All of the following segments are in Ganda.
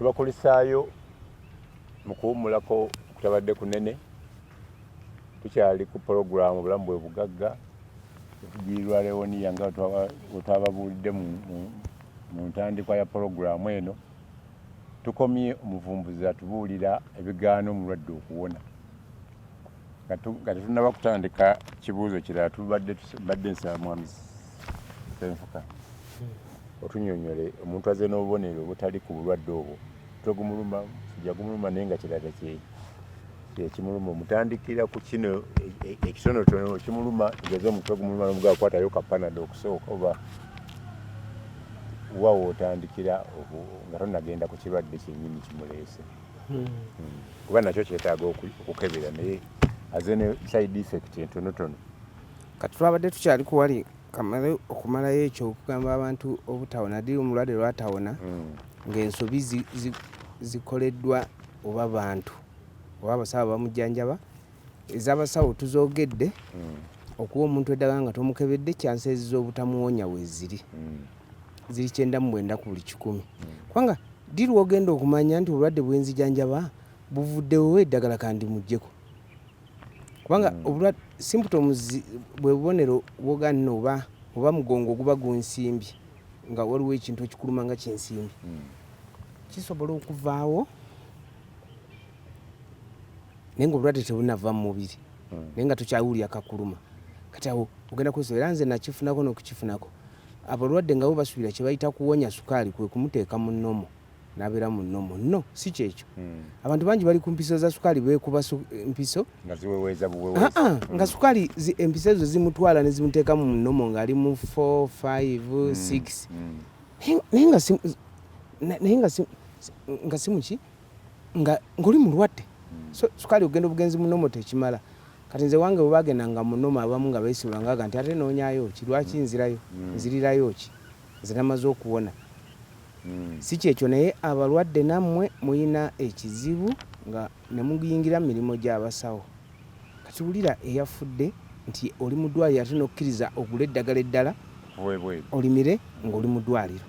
Tubakulisaayo mu kuwummulako okutabadde kunene. Tukyali ku pologulaamu Obulamu Bwe Bugagga etugirirwa Leonia nga bwe twababuulidde mu ntandikwa ya pologulaamu eno. Tukomye omuvumbuzi atubuulira ebigaana omulwadde okuwona. Nga tetunnaba kutandika kibuuzo kirala tubadde mbadde nsaba Mwami Ssenfuka otunyonyole omuntu azze n'obubonero obutali ku bulwadde obwo, omutwe gumuluma, omusujja gumuluma naye nga kirala kyekimuluma, omutandikira ku kino ekitonotono ekimuluma, tugeze omutwe gumuluma n'omugamba kwatayo ka panado okusooka oba wa w'otandikira nga tonnagenda ku kirwadde kyennyini kimuleese. Kuba nakyo kyetaaga okukebera naye aze ne side effect entonotono. Kati twabadde tukyali ku wali kamale okumalayo ekyo okugamba abantu obutawona ddi omulwadde lwatawona ng'ensobi zikoleddwa oba bantu oba abasawo bamujjanjaba ez'abasawo tuzoogedde okuwa omuntu eddagala nga tomukebedde chances z'obutamuwonya weeziri ziri 99 ku buli 100 kubanga ddi lw'ogenda okumanya nti obulwadde bwenzijanjaba buvuddewo eddagala kandi muggyeko kubanga obulwadde symptoms bwe bubonero bwogaa nno oba oba mugongo guba gunsimbye nga waliwo ekintu ekikuluma nga kinsimbye kisobola okuvaawo naye nga obulwadde tebunava mu mubiri naye nga tokyawulira kakuluma kati awo ogenda kwesa era nze nakifunako n'okukifunako abalwadde nga bo basuubira kye bayita kuwonya sukaali kwe kumuteeka mu normal n'abeera mu normal no si kyekyo abantu bangi bali ku mpiso za sukaali beekuba mpiso nga ziweweeza buweweeza nga sukaali empiso ezo zimutwala ne zimuteeka mu normal ng'ali mu 4 5 6 naye nga si naye nga si nga si muki nga ng'oli mulwadde so sukaali ogenda obugenzi mu normal tekimala kati nze wange bwe bagendanga mu normal abamu nga beesibula nga baga nti ate noonyaayo ki lwaki nzirayo nzirirayo ki nze namaze okuwona si kyekyo naye abalwadde nammwe muyina ekizibu nga ne muyingira mu mirimu gy'abasawo kati wulira eyafudde nti oli mu ddwaliro ate n'okkiriza ogule eddagala eddala olimire ng'oli mu ddwaliro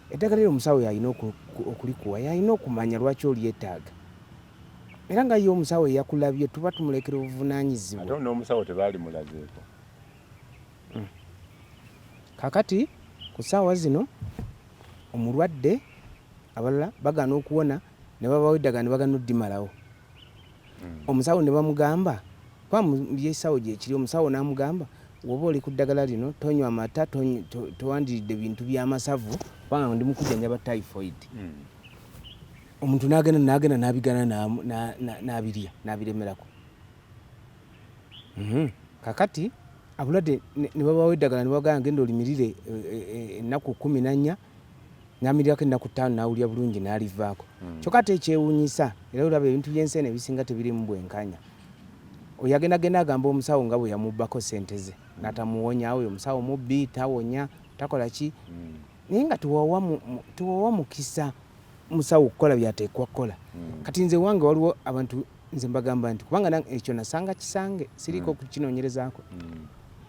eddagala eryo omusawo y'alina okulikuwa y'alina okumanya lwaki olyetaaga era nga ye omusawo eyakulabye tuba tumulekera obuvunaanyizibwa ate n'omusawo tebaali mulazeeko Kakati ku ssaawa zino omulwadde abalala bagaana okuwona ne babawa eddagala ne bagaana oddimalawo omusawo ne bamugamba kuba mu by'ekisawo gyekiri omusawo n'amugamba woba oli ku ddagala lino tonywa mata towandiridde bintu by'amasavu kubanga ndi mu kujjanjaba typhoid omuntu n'agenda n'agenda n'abigana n'abirya n'abiremerako Kakati abalwadde ne babawa eddagala ne babagamba genda olimirire ennaku 14 n'amirirako ennaku 5 n'awulira bulungi n'alivaako kyokka ate ekyewuunyisa era olaba ebintu by'ensi eno ebisinga tebiriimu bwenkanya oyo agenda genda agamba omusawo nga bwe yamubbako ssente ze n'atamuwonya oyo omusawo mubbi tawonya takola ki naye nga tewawa mukisa musawo kukola by'ateekwa kukola kati nze ewange waliwo abantu nze mbagamba nti kubanga ekyo nasanga kisange siriiko kukinoonyerezaako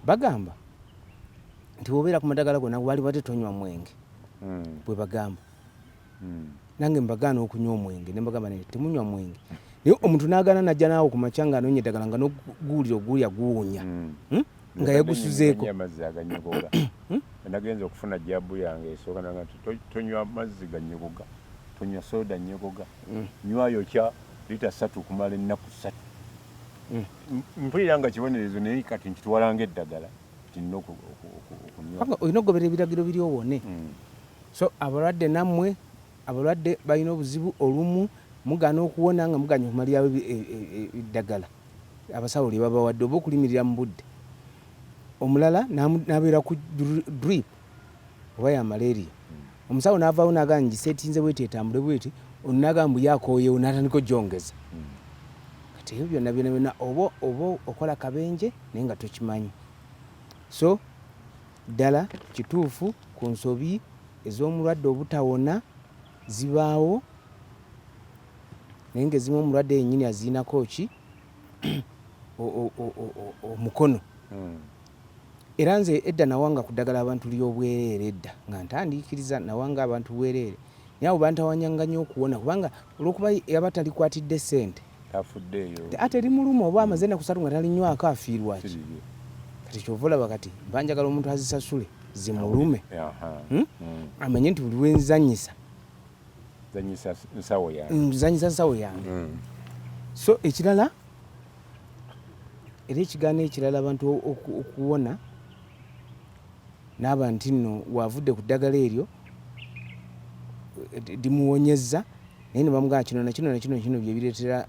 bagamba nti bw'obeera ku madagala gonna wali badde tonywa mwenge bwe bagamba nange mbagaana okunywa omwenge ne mbagamba naye temunywa mwenge naye omuntu n'agaana n'ajja naawe ku makya ng'anoonya eddagala nga n'oguwulira oguwulira guwunya nga yagusuzeeko amazzi aganyogoga nagenze okufuna jaabu yange esooka naga nti tonywa mazzi ganyogoga tonywa soda nyogoga nywayo kya lita 3 okumala ennaku 3 mpulira nga kibonerezo naye kati nkitwala ng'eddagala nti nina okunywa olina okugoberera ebiragiro biri owone so abalwadde nammwe abalwadde balina obuzibu olumu mugaana okuwona nga muganye okumalirawo eddagala abasawo lye babawadde oba okulimirira mu budde omulala n'abeera ku drip oba ya malaria omusawo n'avaawo n'agamba ngiseetinze bweti etambule bweti ono n'agamba mbu ye akooyewo n'atandika ogyongeza kati ebyo byonna byonna byonna oba oba okola kabenje naye nga tokimanyi so ddala kituufu ku nsobi ez'omulwadde obutawona zibaawo naye ng'ezimu omulwadde yennyini azirinako ki omukono era nze edda nawanga ku ddagala abantu ly'obwereere edda nga ntandiikiriza nawanga abantu bwereere Naye abo bantawanyanga nnyo okuwona kubanga olwokuba yaba talikwatidde ssente tafuddeeyo ate limuluma oba amaze ennaku ssatu nga talinywako afiirwa ki? Kati kyova olaba kati mba njagala omuntu azisasule zimulume, hmm? Amanye nti buli lwenzanyisa nzanyisa nsawo yange. So ekirala era ekigaana ekirala abantu okuwona naaba nti nno waavudde ku ddagala eryo limuwonyezza, naye ne bamugamba kino nakino nakino nakino byebireetera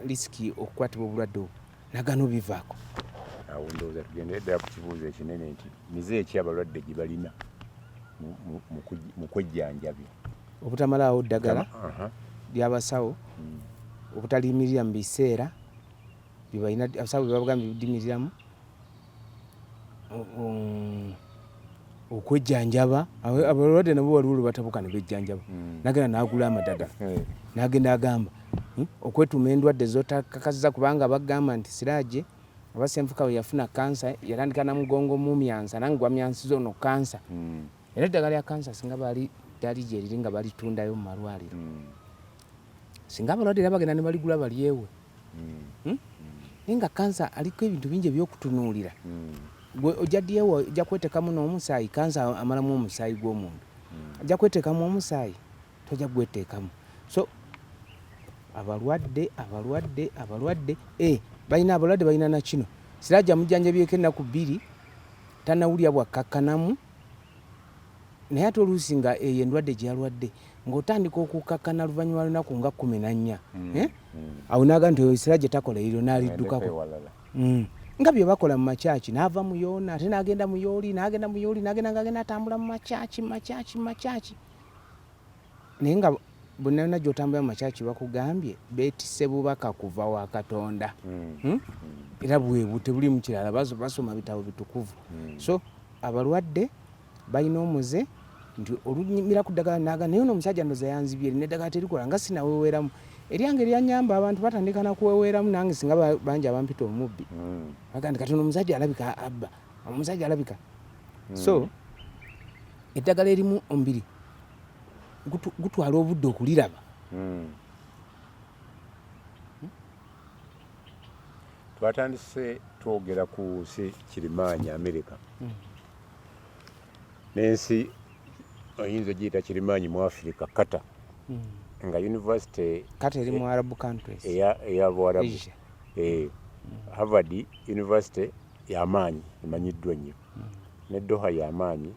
risiki okukwatibwa obulwadde obwo, nagaana obivaako. Awo ndowooza tugendere ddala ku kibuuzo ekinene nti mize ki abalwadde gye balina mu kwejjanjabya? Obutamalaawo ddagala ly'abasawo, obutaliyimirira mu biseera byebalina abasawo bye babagambye bidimiriramu, okwejjanjaba. Abalwadde nabo waliwo lwe batabuka ne bejjanjaba, nagenda n'agula amadagala n'agenda agamba okwetuuma endwadde z'otakakazza, kubanga bagamba nti siraje oba Ssenfuka bwe yafuna kansa yatandika na mugongo mumyansa, nange gwamyansiza ono kansa. Era eddagala lya kansa singa baali ddali gyeriri nga balitundayo mu malwaliro, singa abalwadde era bagenda ne baligula balyewe. Naye nga kansa aliko ebintu bingi ebyokutunuulira. Gwe ojja dyewa, ojja kwetekamu n'omusaayi. Kansa amalamu omusaayi gw'omuntu, ojja kwetekamu omusaayi, tojja kugweteekamu. So abalwadde abalwadde abalwadde balina abalwadde balina nakino siraja mujjanjabyeko ennaku 2 tanawulira bwakkakkanamu, naye ate oluusi nga eyo endwadde gye yalwadde ng'otandika okukakkana luvannyuma lunaku nga 14, awo n'agamba nti oyo siraje takola eryo n'aliddukako nga bye bakola mu makyaki, n'ava mu yoona ate n'agenda mu yooli, n'agenda mu yooli, n'agenda ng'agenda atambula mu makyaki makyaki makyaki, naye nga bonna yonna gy'otambula mu makyaki bakugambye beetisse bubaka kuva wa Katonda, era bwebu tebulimu kirala, basoma bitabo bitukuvu. So abalwadde balina omuze nti olumira ku ddagala naga, naye ono omusajja ndoza yanzibye erina eddagala terikola nga sinaweweeramu eryange lyanyamba. Abantu batandika nakuweweeramu, nange singa bangi abampita omubbi, baga nti katono omusajja alabika abba, omusajja alabika. So eddagala erimu omubiri gutwala obudde okuliraba. Twatandise twogera ku nsi kirimaanyi Amerika n'ensi oyinza ogiyita kirimaanyi mu Afirika, Qatar, nga university Qatar eri mu Arab countries, eya Buwarabu, Harvard University y'amaanyi emanyiddwa nnyo, ne Doha y'amaanyi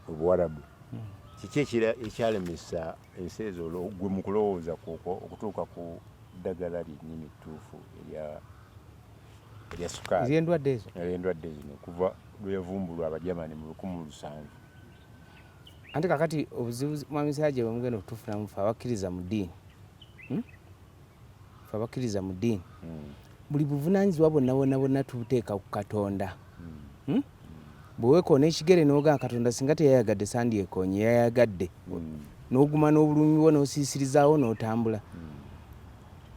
mu Buwarabu. Kiki ekyalemesa ensi ezo gwe mu kulowooza kwokwo okutuuka ku ddagala lyennyini ttuufu erya sukaali ery'endwadde ezo? Ery'endwadde zino kuva lwe yavumbulwa Abajamani mu 1700. Anti kakati obuzibu mwami Siraje bwe mugenda okutufunamu ffe abakkiriza mu ddiini, Ffe abakkiriza mu ddiini, buli buvunaanyizibwa bwonna bwonna bwonna tubuteeka ku Katonda. Bwe weekoona ekigere n'ogamba Katonda singa teyayagadde sandyekoonye, yayagadde, n'oguma n'obulumi bwo n'osiisirizaawo n'otambula.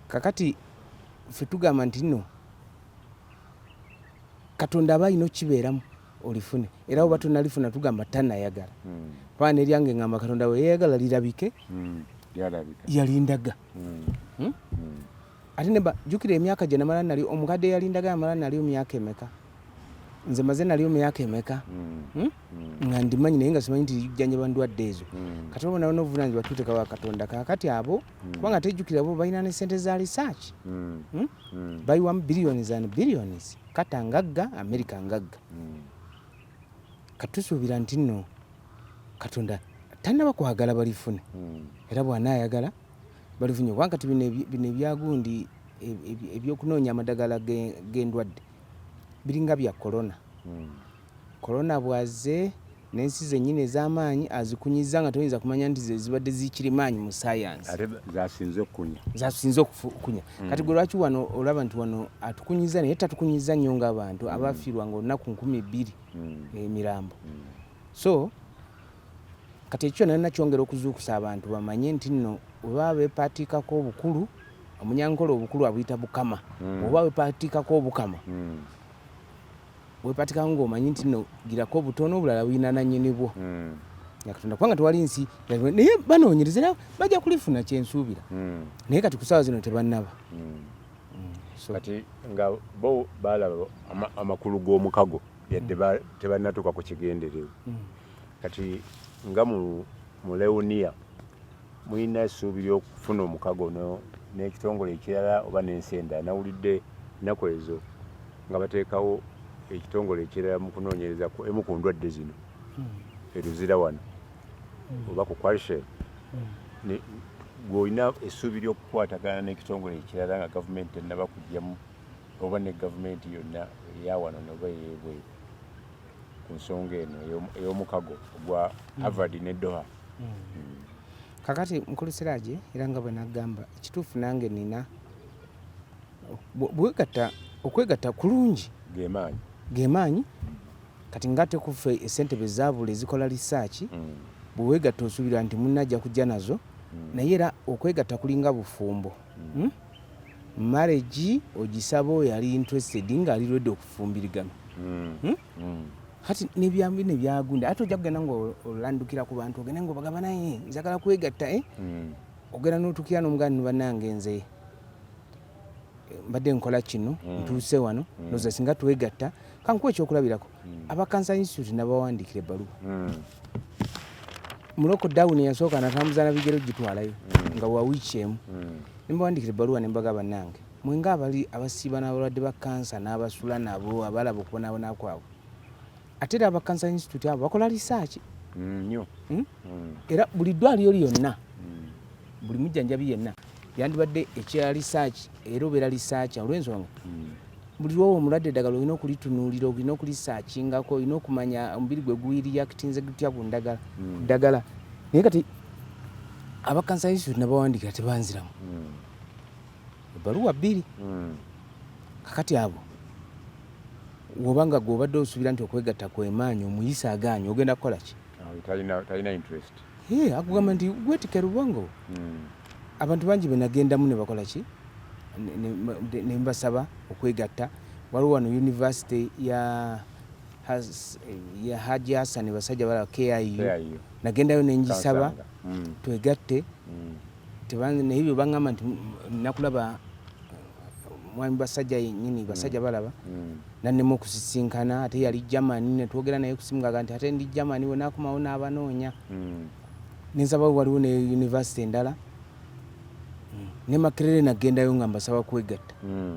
Kakati ffe tugamba nti nno Katonda aba alina okukibeeramu olifune, era oba tonalifuna tugamba tanayagala, kubanga neryange ngamba Katonda bwe yayagala lirabike yalindaga. Ate ne jjukira emyaka gye namala nali omukadde yalindaga, yamala nali emyaka emeka, nze maze nali emyaka emeka nga ndimanyi, naye nga simanyi nti lijjanjaba ndwadde ezo. Kati oba nabona obuvunanyizibwa tuteeka wa Katonda. Kaakati abo kubanga tejjukira bo balina ne sente za research, bayiwamu billions and billions. Kata ngagga, America ngagga. Kati tusuubira nti nno Katonda tannaba kwagala balifune, era bw'anaayagala balifunye, kubanga kati bino ebyagundi ebyokunoonya amadagala g'endwadde biringa bya korona. Korona bw'azze n'ensi zennyini ez'amaanyi azikunyizza nga toyinza kumanya nti ze zibadde zikirimaanyi mu sayansi. Ate zasinze okukunya. Zasinze okukunya. Kati gwe lwaki wano olaba nti wano atukunyiza, naye tatukunyiza nnyo ng'abantu abafiirwa nga olunaku 2000 emirambo. So kati ekyo kyonna kyongera okuzuukusa abantu bamanye nti nno bwe baba beepaatiikako obukulu, omunyankole obukulu abuyita bukama, oba weepaatiikako obukama, weepaatiikako ng'omanyi nti nno girako obutono obulala bulina nannyini bwo. Ya Katonda, kubanga tewali nsi, naye banoonyereza era bajja kulifuna, kyensuubira. Naye kati ku ssaawa zino tebannaba. So, Kati nga bo balaba amakulu g'omukago, yadde tebannatuuka ku kigenderewa. Kati nga mu Leonia mulina essuubi ly'okufuna omukago n'ekitongole ekirala oba n'ensi endala? Nawulidde ennaku ezo nga bateekawo ekitongole ekirala mu kunoonyereza emu ku ndwadde zino eruzira wano oba ku Qualshell. Gw'olina essuubi ly'okukwatagana n'ekitongole ekirala nga gavumenti tennaba kujjamu, oba ne gavumenti yonna eya wano noba ey'ebweru, ku nsonga eno ey'omukago ogwa Harvard ne Doha? Kakati mukulu Siraje, era nga bwe nagamba, ekituufu nange nina bwegatta, okwegatta kulungi. Gemaanyi. Gemaanyi. Kati nga ate kuffe esente bwe zaabula ezikola research, bwe weegatta osuubira nti munno ajja kujja nazo. Naye era okwegatta kulinga bufumbo. Marriage ogisaba oyo ali interested, ng'ali ready okufumbiriganwa. Kati nebyambi nebyagunda, ate ojja kugenda nga olandukira ku bantu, ogende nga obagamba, "Naye njagala kwegatta," eh? Ogenda n'otuukira n'omuganda, "Bannange, nze mbadde nkola kino, ntuuse wano, ndowooza singa twegatta." Kankuwa ekyokulabirako, aba Cancer Institute nabawandiikira ebbaluwa mu lockdown yasooka, natambuza na bigere gitwalayo nga wa wiiki emu. Nembawandiikira ebbaluwa nembagamba, "Bannange, mwenga abali abasiiba n'abalwadde ba kansa n'abasula nabo, abalaba okubonaabona kwabwe, ate era aba Cancer Institute abo bakola research." Nnyo. Era buli ddwaliro lyonna, buli mujjanjabi yenna yandibadde ekya research, era obeera researcher, olw'ensonga buli lwowa omulwadde eddagala olina okulitunuulira, olina okulisearchingako, olina okumanya omubiri gwe gureactinze gutya ku ndagala, ku ddagala. Naye kati aba Cancer Institute nabawandiikira, tebanziramu, ebbaluwa bbiri. Kakati abo woba nga gwe obadde osuubira nti okwegatta kwemaanyi, omuyisa agaanyi, ogenda kukola ki? Awo talina interest. Ye akugamba nti gwetika rubongo. Abantu bangi benagendamu ne bakola ki, ne mbasaba okwegatta. Waliwo wano university ya Haji Hassan Basajja Balaba, KIU. KIU. Nagendayo nengisaba Kansanga. Twegatte. Naye bwe baŋŋamba nti nakulaba mwami Basajja yennyini, Basajja Balaba, nannema okusisinkana, ate yali Germany, netwogera naye kusimu ngaga nti ate ndi Germany, we nakomawo n'abanoonya. Nensaba. Waliwo ne university endala, ne Makerere nagendayo nga mbasaba kwegatta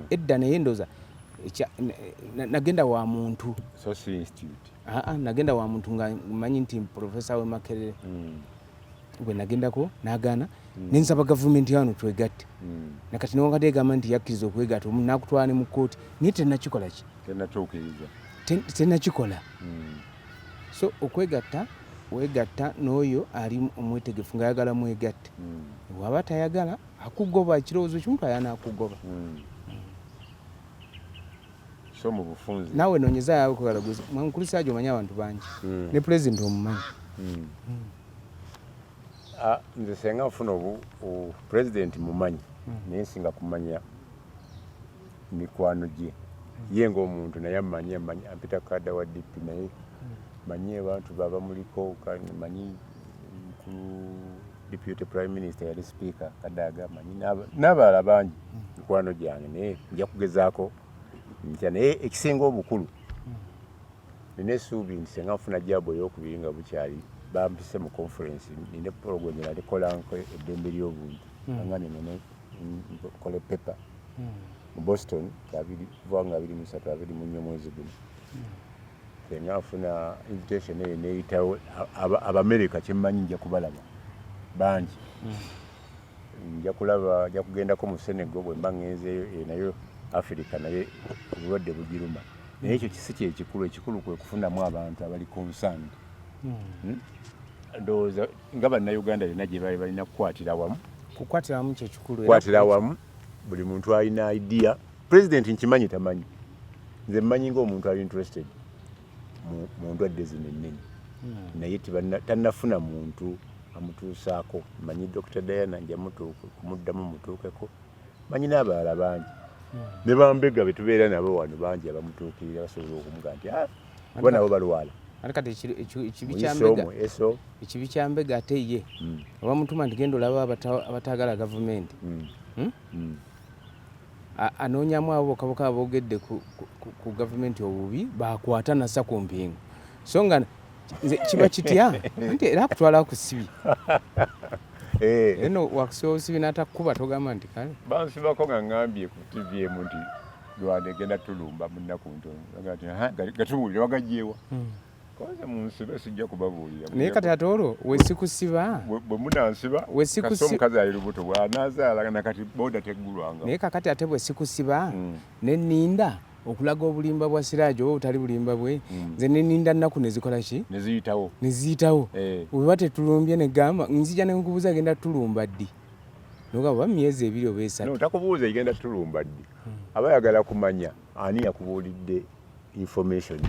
edda, naye ndooza nagenda wa muntu. So si institute. Aa, nagenda wa muntu nga manyi nti profesa we Makerere. Bwe nagendako nagaana, nensaba gavumenti yano twegatte. Nakati newankadde egamba nti yakkiriza okwegatta, omuntu nakutwala ne mu kkooti, naye tenakikola ki? Tenatuukiriza. Tenakikola. So okwegatta, wegatta n'oyo ali omwetegefu ng'ayagala mwegatte. Waba tayagala, akugoba, ekirowoozo kimu ayana akugoba. So mu bufunze, Naawe noonyeza mwankulisaajo, omanyi abantu bangi, ne pulezidenti omumanyi. Ah, nze senga nfuna obu pulezidenti mumanyi, naye nsinga kumanya mikwano gye ye ng'omuntu, naye amanyi, amanyi ampita kada wa DP, naye manyi abantu baba muliko, manyi mukulu deputy prime minister, yali speaker Kadaga, manyi n'abalala bangi mikwano gyange, naye nja kugezaako ntya. Naye ekisinga obukulu, nina essuubi nti senga nfuna jaabu eyokubiri nga bukyali, bampise mu conference, nina program nalikolanko eddembe ly'obuntu, angambye ngende nkole paper mu Boston kuva nga 23, 24 mwezi guno. Senga nfuna invitation eyo neyitawo, Abamerika kyemmanyi nja kubalaba bangi, nja kulaba, nja kugendako mu Senegal bwe mba ngenzeeyo, nayo Africa naye obulwadde bugiruma. Naye ekyo kisi kyekikulu, ekikulu kwe kufunamu abantu abali concerned. Ndowooza nga Bannayuganda yonna gye bali balina kukwatira wamu. Kukwatira wamu kyekikulu. Kukwatira wamu, buli muntu alina idea. President nkimanyi tamanyi, nze mmanyi ng'omuntu ali interested mu ndwadde zino ennene, naye tannafuna muntu amutuusaako. Manyi Dr Diana, nja kumuddamu mutuukeko, manyi n'abalala bangi ne bambega be tubeera nabo wano bangi abamutuukirira, basobola okumuga nti, "Ah," kuba nabo balwala. Ate kati ekibi kya mbega ate ye obamutuma nti genda olaba abataagala gavumenti, Anoonyamu abo bokka bokka aboogedde ku gavumenti obubi, bakwata nassa ku mpingu. So nga nze kiba kitya nti era akutwala akusibi eno wakusiba obusibi n'atakkuba, togamba nti kale. Bansibako nga ngambye ku TV emu nti Rwanda egenda tulumba mu nnaku ntono. Nti gatubuulire wagagyewa. Kwanza munsibe, sijja kubabuulira. Naye kati ate olwo wesikusiba bwe munansiba, kasita omukazi ali lubuto, bw'anaazaala nakati boda teggulwanga. Naye kakati ate bwe sikusiba ne nninda okulaga obulimba bwa Siraje oba obutali bulimba bwe, nze ne nninda nnaku ne zikola ki, ne ziyitawo, ne ziyitawo, bwe tetulumbye ne gamba nzija ne nkubuuza genda tulumba ddi, nogamba oba myezi 2 oba 3. No, takubuuza egenda tulumba ddi, aba ayagala kumanya ani yakubuulidde information.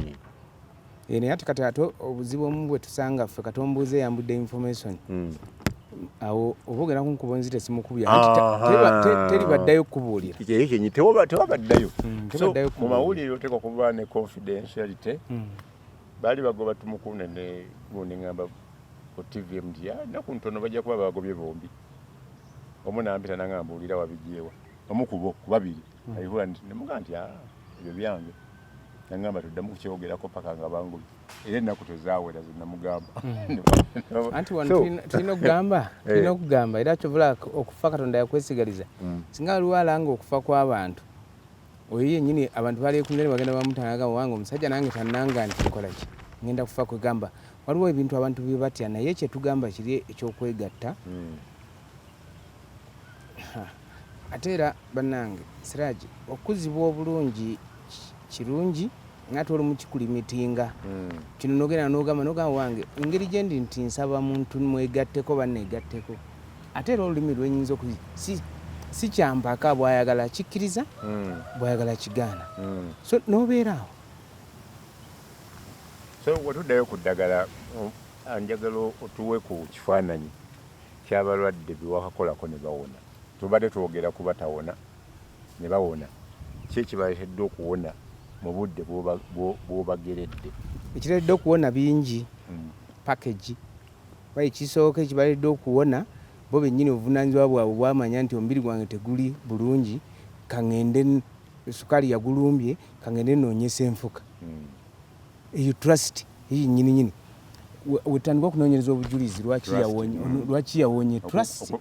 Naye ate kati ate obuzibu omu bwe tusanga ffe, katombuuza eyambudde information, awo oba ogenda kunkuba nzite simukubya, teri baddayo kukubuulira. Ekyo tewabaddayo. Mu mawulire oteekwa kuba ne confidentiality. Baali bagoba Tumukunde ne gundi, ngamba ku TV nti ennaku ntono bajja kuba bagobye bombi. Omu nampita nangamba, "Mbuulira wabigyewa?" Omu kubo ku babiri ayihura nemugaa nti ebyo byange. Nangamba, "Tuddamu kukyogerako paka nga bangobye." Era ennaku tezaawera zenamugamba. Anti wano tulina okugamba, tulina okugamba era kyovula okufa Katonda yakwesigaliza. Singa waliwo alanga okufa kw'abantu, oyo yennyini abantu baleekunze ne bagenda bamutanaga, wange omusajja nange tannanga nti nkola ki, ngenda kufa. Kwegamba waliwo ebintu abantu bye batya, naye kyetugamba kiri ekyokwegatta. Ate era bannange, Siraji, okuzibwa obulungi kirungi, ate olumu kikulimitinga. Kino nogenda nogamba wange engeri gyendi nti nsaba muntu mwegatteko, banneegatteko, ate era olulimi lwenyinza oku si kyampaka, bwayagala kikkiriza, bwayagala kigaana, so nobeera awo. So wetuddayo ku ddagala, njagala otuwe ku kifaananyi ky'abalwadde bewakakolako ne bawona. Tubadde twogera ku batawona ne bawona. Ki ekibaleetedde okuwona mu budde bw'obageredde? Ekireetedde okuwona bingi, package oba ekisooka ekibaleetedde okuwona, bo bennyini obuvunaanyizibwa bwabwe bwamanya nti omubiri gwange teguli bulungi, kaŋŋende, sukaali yagulumbye, kaŋŋende nnoonyesa enfuka. Eyo trust eyo nnyini nyini wetandika okunoonyereza obujulizi lwaki yawonye, trust.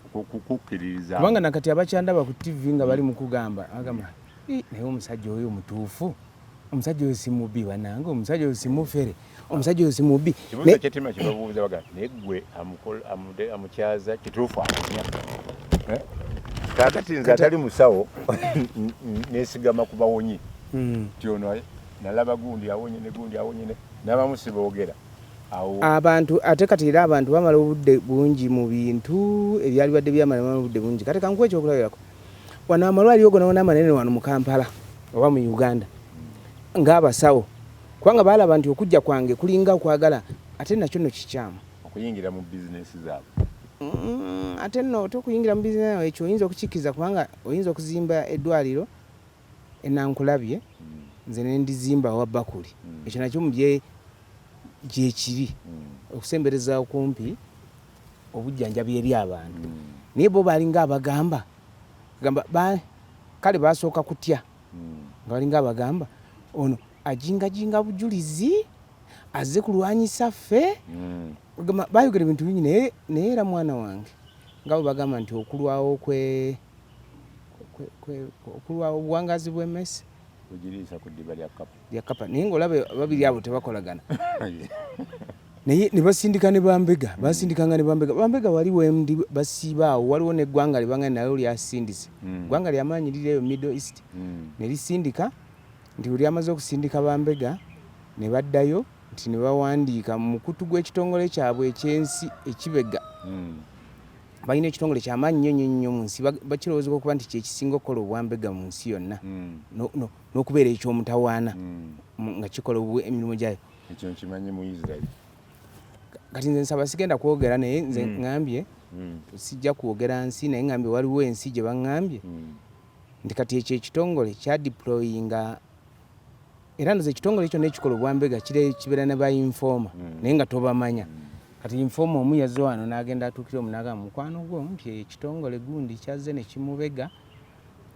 Kubanga nakati abakyandaba ku TV nga bali mu kugamba, agamba, "Naye omusajja oyo mutuufu, omusajja oyo si mubi, banange omusajja oyo si mufere, omusajja oyo si mubi." Kibuuzo kyetima kyebabuuza, baga naye gwe amukyaza kituufu awonya? Eh? Kaakati nze atali musawo nesigama ku bawonyi ti ono nalaba gundi awonye ne gundi awonye n'abamu siboogera. Abantu ate kati era abantu bamala obudde bungi mu bintu ebyali badde byamala obudde bungi. Kati kankuwa ekyokulabirako, wano amalwaliro gona amanene wano mu Kampala oba mu Uganda ng'abasawo, kubanga baalaba nti okujja kwange kulinga okwagala, ate nakyo nno kikyamu. Okuyingira mu bizinesi zaabwe. Ate nno tokuyingira mu bizinesi, ekyo oyinza okukikkiriza, kubanga oyinza okuzimba eddwaliro enankulabye, nze nendizimba wa bakuli, ekyo nakyo mu gyekiri okusembereza okumpi obujjanjabi eri abantu. Naye bo balinga abagamba gamba kale basooka kutya nga balinga abagamba ono ajingajinga bujulizi, azze kulwanyisa ffe. Bayogera ebintu bingi, naye era mwana wange nga bwe bagamba nti okulwawo kwe okulwawo obuwangazi bw'emmese Kugiriisa ku ddiba lya kapa. Lya kapa. Naye ng'olaba babiri abo tebakolagana, naye ne basindika ne bambega, basindikanga ne bambega, bambega wali wendi basiiba awo. Waliwo n'eggwanga libanga nalyo lyasindise, ggwanga lyamaanyi liri eyo Middle East, ne lisindika nti bwe lyamaze okusindika bambega ne baddayo nti ne bawandiika mu mukutu gw'ekitongole kyabwe ekyensi ekibega. Balina ekitongole kyamaanyi nnyo nnyo nnyo mu nsi, bakirowoozebwa okuba nti kyekisinga okukola obwambega mu nsi yonna n'okubeera ekyomutawaana nga kikola emirimu gyayo. Ekyo nkimanyi mu Israel. Kati nze nsaba sigenda kwogera, naye nze ŋŋambye sijja kwogera nsi, naye ŋŋambye waliwo ensi gye baŋŋambye nti kati ekyo ekitongole kyadeployinga. Era ndoza ekitongole kyonna ekikola obwambega kibeera ne ba informer, naye nga tobamanya. Kati informer omu yazze wano n'agenda atuukira omu n'agamba, mukwano gwo nti ekitongole gundi kyazze ne kimubega,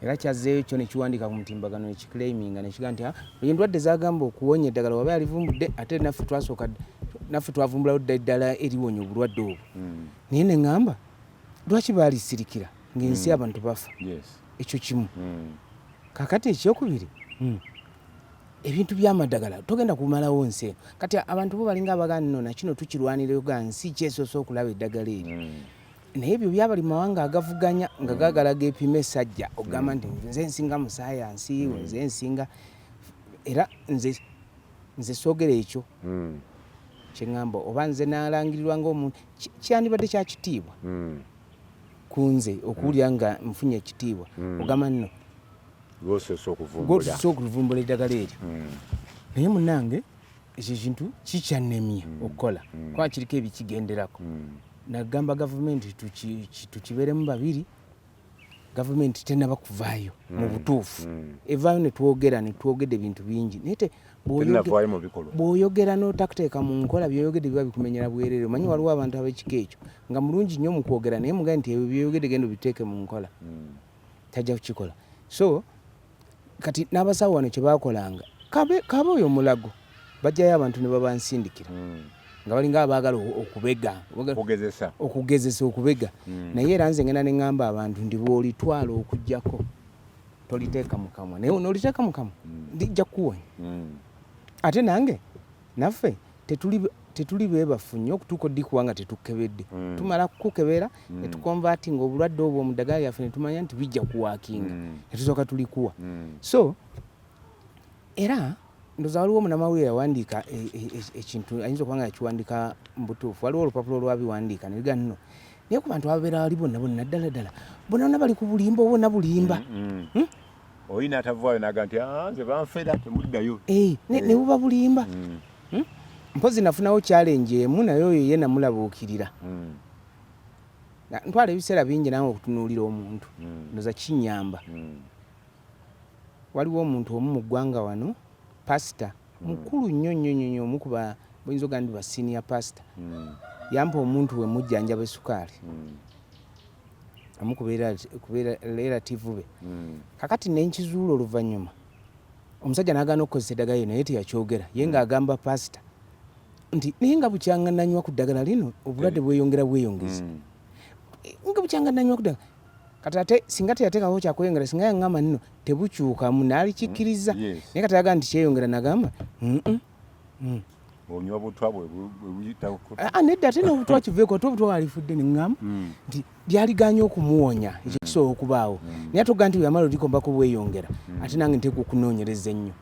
era kyazzeeyo kyo ne kiwandiika ku mutimbagano ne kiclaiminga ne kigamba nti, "Ah, endwadde zagamba okuwonya eddagala waba yalivumbudde, ate naffe twasooka, naffe twavumbulawo dda eddala eriwonya obulwadde obwo." Naye ne ŋŋamba, lwaki baalisirikira ng'ensi abantu bafa? Ekyo kimu. Kakati ekyokubiri, ebintu by'amadagala togenda kumalawo nsi eno. Kati abantu bo balinga abagaa nno nakino tukirwanira ga nsi kyesoose okulaba eddagala eryo. Naye ebyo byabali mu mawanga agavuganya nga gaagala geepima esajja, okugamba nti nze nsinga mu sayansi, nze nsinga. Era nze soogera ekyo kyeŋŋamba, oba nze nalangirirwa ngaomuntu, kyandibadde kya kitiibwa ku nze okuwulira nga nfunye ekitiibwa, ogamba nno lwosoose okuvumbula. Gwosoose okuvumbula eddagala eryo. Naye munange, ekyo ekintu kikyannemye okukola, kuba kiriko ebikigenderako. Nagamba gavumenti tukibeeremu babiri. Gavumenti tenaba kuvaayo mu butuufu, evaayo netwogera, netwogedde ebintu bingi, naye Tenavaayo mu bikolwa. Bw'oyogera n'otakuteeka mu nkola, byoyogedde biba bikumenyera bwerere. Omanyi waliwo abantu ab'ekika ekyo nga mulungi nnyo mu kwogera, naye mugambe nti ebyo byoyogedde genda obiteeke mu nkola, tajja kukikola. So kati n'abasawo wano kye bakolanga, kabe oyo mulago, bajjayo abantu ne babansindikira nga balinga abaagala okubega. Okugezesa. Okugezesa okubega. Naye era nze ngenda ne ŋŋamba abantu nti bw'olitwala okugjako toliteeka mu kamwa, naye n'oliteeka mu kamwa lijja kukuwonya. Ate nange naffe tetuli beebafu nnyo okutuuka oddikuwa nga tetukebedde. Tumala kukukebera ne tuconvertinga obulwadde obwo mu ddagala lyaffe, ne tumanya nti bijja kuworkinga, ne tusooka tulikuwa. So era ndoza waliwo omunamawulire yawandiika ekintu, ayinza okuba nga yakiwandiika mu butuufu. Waliwo olupapula olwabiwandiika ne bigaa nno, naye ku bantu ababeera wali bonna bonna, ddala ddala bonna bonna bali ku bulimba, obwonna bulimba. Oli n'atavaayo naga nti, "Ah, nze banfera, temuddayo." Eh, ne buba bulimba. Mpozi nafunawo challenge emu, naye oyo ye namulabuukirira. Ntwala ebiseera bingi nange okutunuulira omuntu, ndoza kinyamba. Waliwo omuntu omu mu ggwanga wano, pasita mukulu nnyo nnyo nnyo nnyo, omu ku boyinza ogamba nti ba senior pastor. Yampa omuntu we mujjanjaba essukaali, omu ku relative be. Kakati nenkizuula oluvannyuma, omusajja n'agaana okukozesa eddagala lyo, naye teyakyogera ye, ng'agamba pasita nti naye nga bukyanga nanywa ku ddagala lino obulwadde bweyongera bweyongezi, nga bukyanga nanywa ku ddagala. Kati ate singa teyateekako kyakweyongera, singa yaŋŋamba nno tebukyukamu, naalikikkiriza. Naye kati agamba nti kyeyongera, nagamba, Onywa butwa bwe buyitako. Ah, nedda, ate n'obutwa kiveeko, ate obutwa walifudde. Neŋŋamba nti lyaliganye okumuwonya, ekyo kisobola okubaawo, naye ate ogaa nti bwe yamala olikombako bweyongera, ate nange nteekwa okunoonyereza ennyo.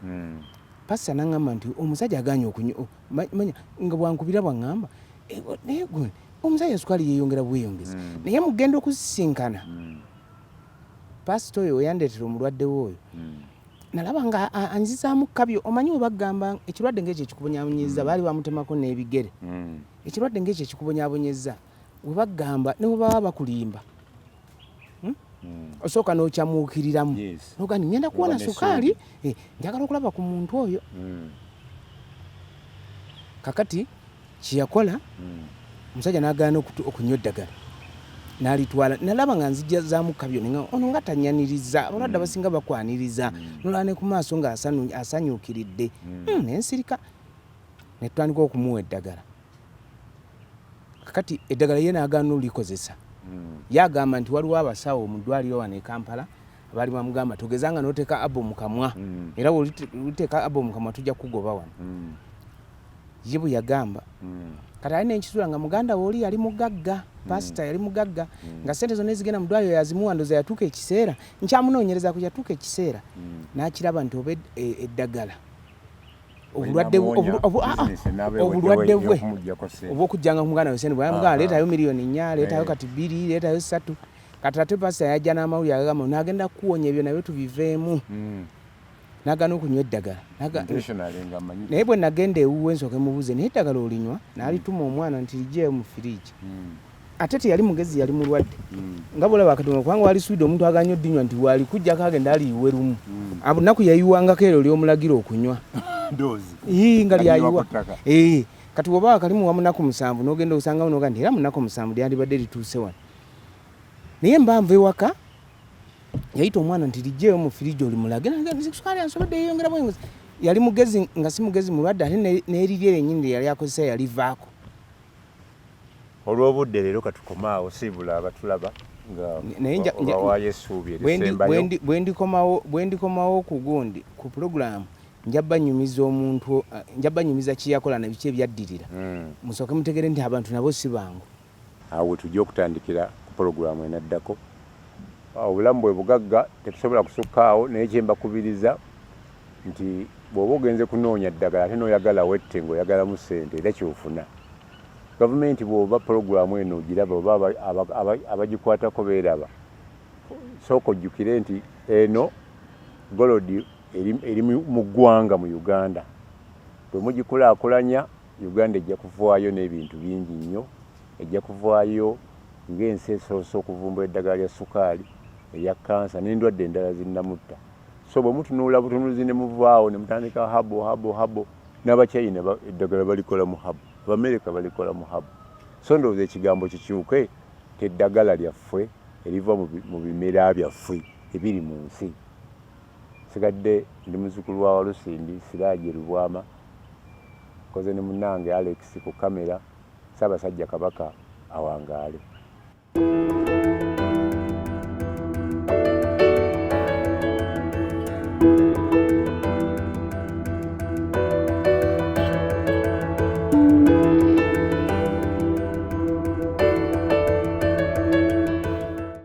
Pasita naŋŋamba nti omusajja aganye okunywa, manya nga bwankubira bwaŋŋamba, "Eh, naye gwe omusajja sukaali yeeyongera bweyongezi." Naye mugenda okusisinkana pasita oyo weyandeetera omulwadde we oyo, nalaba nga anzizaamu kabyo. Omanyi we bagamba ekirwadde ngaekyo ekikubonyaabonyeza, baali bamutemako n'ebigere. Ekirwadde ngaekyo ekikubonyaabonyeza, we bagamba ne bwe baba bakulimba, Osooka n'okyamuukiriramu, noga nti ngenda kuwona Oba sukaali, eh, njagala okulaba ku muntu oyo. Kakati kyeyakola, omusajja n'agaana okunywa eddagala n'alitwala. Nalaba nga nzija zaamu kabyo, nenga ono nga tanyaniriza. Abalwadde abasinga bakwaniriza, nolaba ne ku maaso nga asanyuukiridde. Nensirika ne tutandika okumuwa eddagala. Kakati eddagala ye n'agaana olikozesa. Ye agamba nti waliwo abasawo mu ddwaliro wano e Kampala abaali bamugamba, togezanga n'oteeka abo mu kamwa, era bw'oliteeka abo mu kamwa tujja kukugoba wano. Ye bwe yagamba. Kati ali nenkizula nga muganda we oli yali mugagga, pasita yali mugagga, nga sente zonna ezigenda mu ddwaliro yazimuwa. Ndoza yatuuka ekiseera, nkyamunoonyereza ku, yatuuka ekiseera n'akiraba nti oba eddagala obulwadde obulwadde bwe obwokujjanga ku muganda we sente, bweyamugamba leetayo miliyoni 4, leetayo kati 2, leetayo 3. Kati ate pasita yajja n'amawulire agagamba naagenda kukuwonya, ebyo nabyo tubiveemu. Nagaana okunywa eddagala. Naye bwe nagenda ewuwe nsooke mubuuze, naye eddagala olinywa? N'alituma omwana nti liggyeeyo mu firiigi. Ate teyali mugezi, yali mulwadde nga bwolaba akadomo, kubanga wali swidi omuntu aganye oddinywa nti walikujjako agenda aliyiwe lumu. Abunaku yayiwangako eryo lyomulagira okunywa. Nga lyayiwa. Kati bw'oba wakalimuwa munaku 7 n'ogenda osangawo n'oga nti era munaku 7 lyandibadde lituuse wano. Naye mba nva ewaka, yayita omwana nti lijjeeyo mu firiji olimulage, sukaali ansobodde yeeyongera bweyongezi. Yali mugezi nga si mugezi mulwadde, ate n'erirye lyennyini lye yali akozesa yalivaako. Olw'obudde leero katukomaawo, siibula abatulaba nga obawaayo essuubi erisembayo. Bwe ndikomawo ku gundi ku pulogulaamu, nja banyumiza omuntu, nja banyumiza kye yakola na biki ebyaddirira. Musooke mutegere nti abantu nabo si bangu. Awo tujja okutandikira ku pulogulaamu enaddako. Obulamu bwe bugagga, tetusobola kusukka awo, naye kye mbakubiriza nti bw'oba ogenze kunoonya ddagala ate n'oyagala wette ng'oyagalamu ssente, era ky'ofuna. Gavumenti bw'oba pulogulaamu eno ogiraba oba abagikwatako beeraba, sooka ojjukire nti eno golodi eri mu ggwanga mu Uganda. Bwe mugikulaakulanya, Uganda ejja kuvaayo n'ebintu bingi nnyo, ejja kuvaayo ng'ensi esoose okuvumbula eddagala lya sukaali, erya kansa n'endwadde endala zinnamutta. So bwe mutunuula butunuzi ne muvaawo ne mutandika habo habo habo, n'Abachina eddagala balikola mu habo, Abamerika balikola mu habo. So ndowooza ekigambo kikyuke teddagala lyaffe eriva mu bimera byaffe ebiri mu nsi. Sigadde ndi muzzukulu wa Walusimbi Siraje Lubwama, nkoze ne munnange Alex ku kamera. Ssaabasajja Kabaka awangaale.